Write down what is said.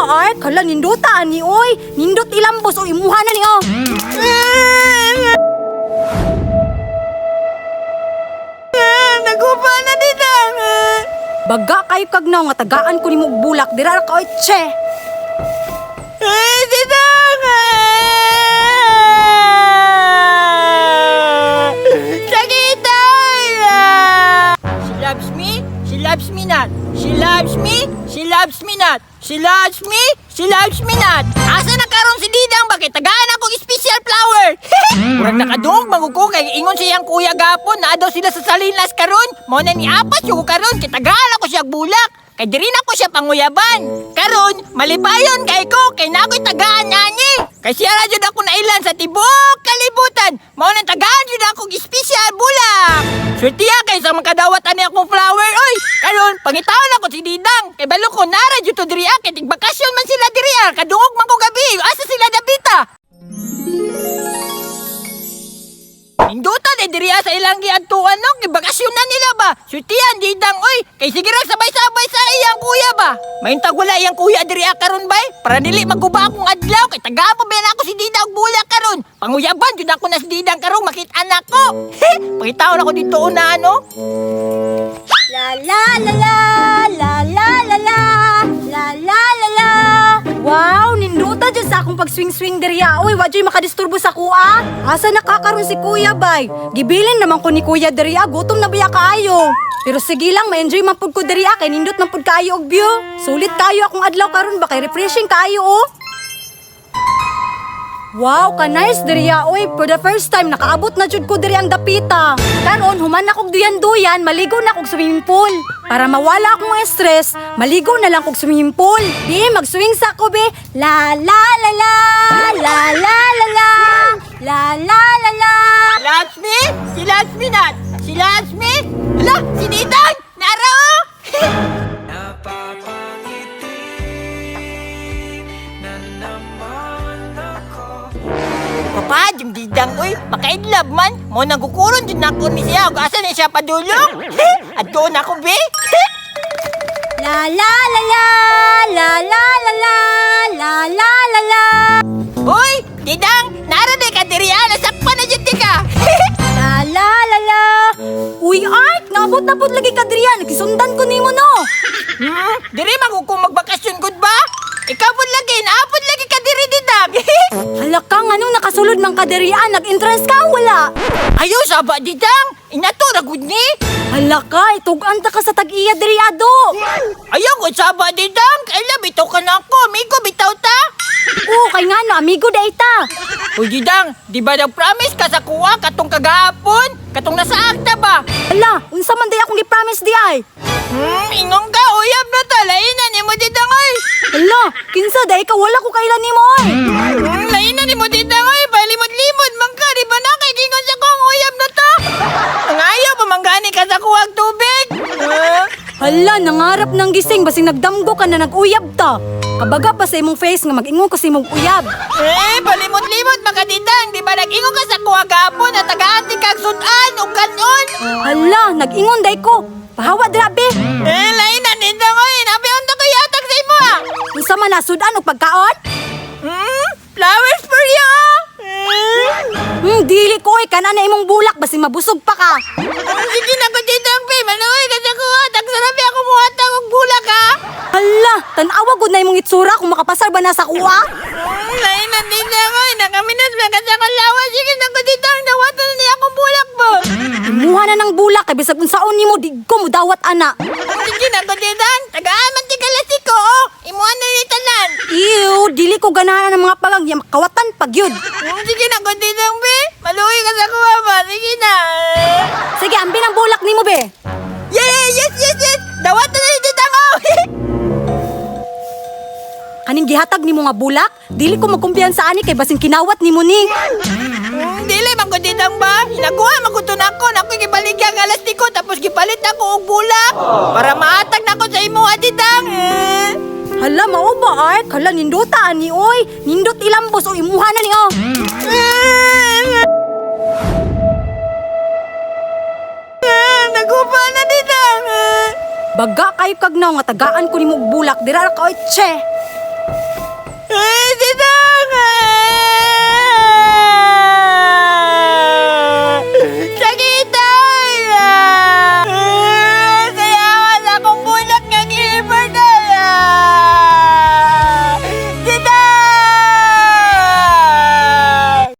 ba ay? Kala nindota ani oy. Nindot ilambos o imuha na ni oh. Nagupa na didang. Baga kayo kagnaw nga tagaan ko nimo og bulak dira ra ka oy che. Ay, didang. Sakit. She loves me, she loves me not. She loves me, she loves me not. She loves me, she loves me not. Asa na karon si Didang? Bakit tagaan akong special flower? Murag nakadungog manguko kay ingon siyang kuya gapon na daw sila sa Salinas karon. Mao na ni apas yung karon kay tagaan ako siya bulak. Kay diri na ko siya panguyaban. Karon malipayon kay ko kay nakoy tagaan ani. Kay siya ra jud ako nailan sa tibuok kalibutan. Mao nang tagaan jud ako special bulak. Swerte kay sa makadawat ani akong flower oy. Karon pangitaon ako si Didang. Kay balo ko nara jud to diri ah, kay tigbakasyon man sila diri ah. Kadungog man ko gabi. Asa sila dapita? Ninduta de diri ah, sa ilang giadtuan no, kay bakasyon na nila ba. Swerte Didang oy. Kay sige ra sabay-sabay sa iyang kuya ba. Mayuntag wala iyang kuya diri ah, karon bay. Para dili maguba akong adlaw kay taga pa ba ako si Didang og bulak karon. Panguyaban jud ako na si Didang karon makita nako. Pangitaon ako dito una ano. La la la la la la la la la la la la. Wow, ninduta jud sa akong pag-swing-swing diriya. Uy, wa juy makadisturbo sa kuha. Asa nakakaron si Kuya bay? Gibilin naman ko ni Kuya diriya, gutom na baya kaayo. Pero sige lang, ma-enjoy man pud ko diriya kay nindot man pud kaayo og view. Sulit kayo akong adlaw karon ba kay refreshing kaayo oh. Wow, ka-nice diriya oy. For the first time nakaabot na jud ko diri ang dapita. Karon human na kog duyan-duyan, maligo na kog swimming pool. Para mawala akong stress, maligo na lang kog swimming pool. Di mag-swing sa ko be. La la la la, la la la la, la la la la. Loves me, she loves me not. She loves me. Hala, si Didang! Nara oh! Napapangiti na naman ako. Papa, yung Didang oy, makainlove man. Mo nang kukuron jud nako ni siya. Ug asa ni siya padulong? At doon ako be. La la la la, la la la la, la la la la. Uy, Didang, nara di ka diri ah, nasakpan na jud di ka. La la la la. Uy, Art, naabot na pud lagi ka diriya. Nagisundan ko nimo no. Diri man ko magbakasyon gud ba? Ikaw pud lagi, naapod lagi ka diri Didang. Hala ka, nganong nakasulod man ka diriya? Nag-entrance ka o wala? Ayaw saba Didang, inato ra gud ni. Hala ka, itugan ta ka sa tag-iya diriya do. Ayaw ko saba Didang, kaila bitaw ka na ako, amigo bitaw ta. Oo, kay nga no, amigo da ita. Uy, Didang, di ba nag-promise ka sa kuwa katong kagahapon? Katong nasa akta ba? Hala, unsa man day akong gi-promise di ay? Ingong ka, uyab na ta. Lainan ni mo, Didang, oy. Hala, kinsa day ka wala ko kailan nimo oy. Lainan ni mo, Didang, oy. Palimod-limod man ka. Di ba na kay gingon sa kuwa ang uyab na ta? Nangayaw pa manggani ka sa kuwa ang tubig. Ah? Hala, nangarap ng gising basing nagdamgo ka na nag-uyab ta. Kabaga pa sa imong face nga mag-ingon ko sa imong uyab. Eh, palimod-limod man ka, Didang. Di ba nag-ingon ka sa kuwa gahapon at tagaan kag sudan o kanon? Hala, nag-ingon day ko. Pahawa dira be. Eh, lainan, Didang, oy. Nabi, unta ko yatag sa imo, ah. Unsa man nasudan og pagkaon? Flowers for you, oh. Eh. Dili ko oy kana na imong bulak basing mabusog pa ka. Sige na ko dito ang pe. Manuoy ka sa kuha. Tagsarabi ako muhatag og bulak ha. Hala, tan-awa gud na imong itsura kung makapasar ba na sa kuha. Lain na din na ko. Nakaminas ba ka sa kalawa. Sige na ko dito ang dawatan na niya akong bulak ba. Imuha na ng bulak kay bisag unsaon nimo di ko mudawat ana. Sige na ko dito ang tagaan man ti kalasi ko. Oh. Imuha na ni tanan. Ew, dili ko ganahan ng mga pagang ya makawatan pag yun. Sige na ko dito ang pe. Maluoy ka sa kuha ba. Sige na. Sige, ambi ng bulak nimo be. Yeah, yes, yes, yes. Dawatan na ni dito ang oh. Kaning gihatag nimo nga bulak, dili ko magkumpiyansa ani kay basin kinawat nimo ni. Dili man ko didang ba? Hinakuha man ko to nako. Nako gibaligya ang alas ko tapos gipalit nako og bulak para maatag nako sa imo adidang. Eh. Hala, mao ba ay? Hala, nindota ani oy. Nindot ilambos o imuha na ni oh. Nagupa na didang. Baga kayo kagnaw nga tagaan ko nimo og bulak, dira ra ka oy che.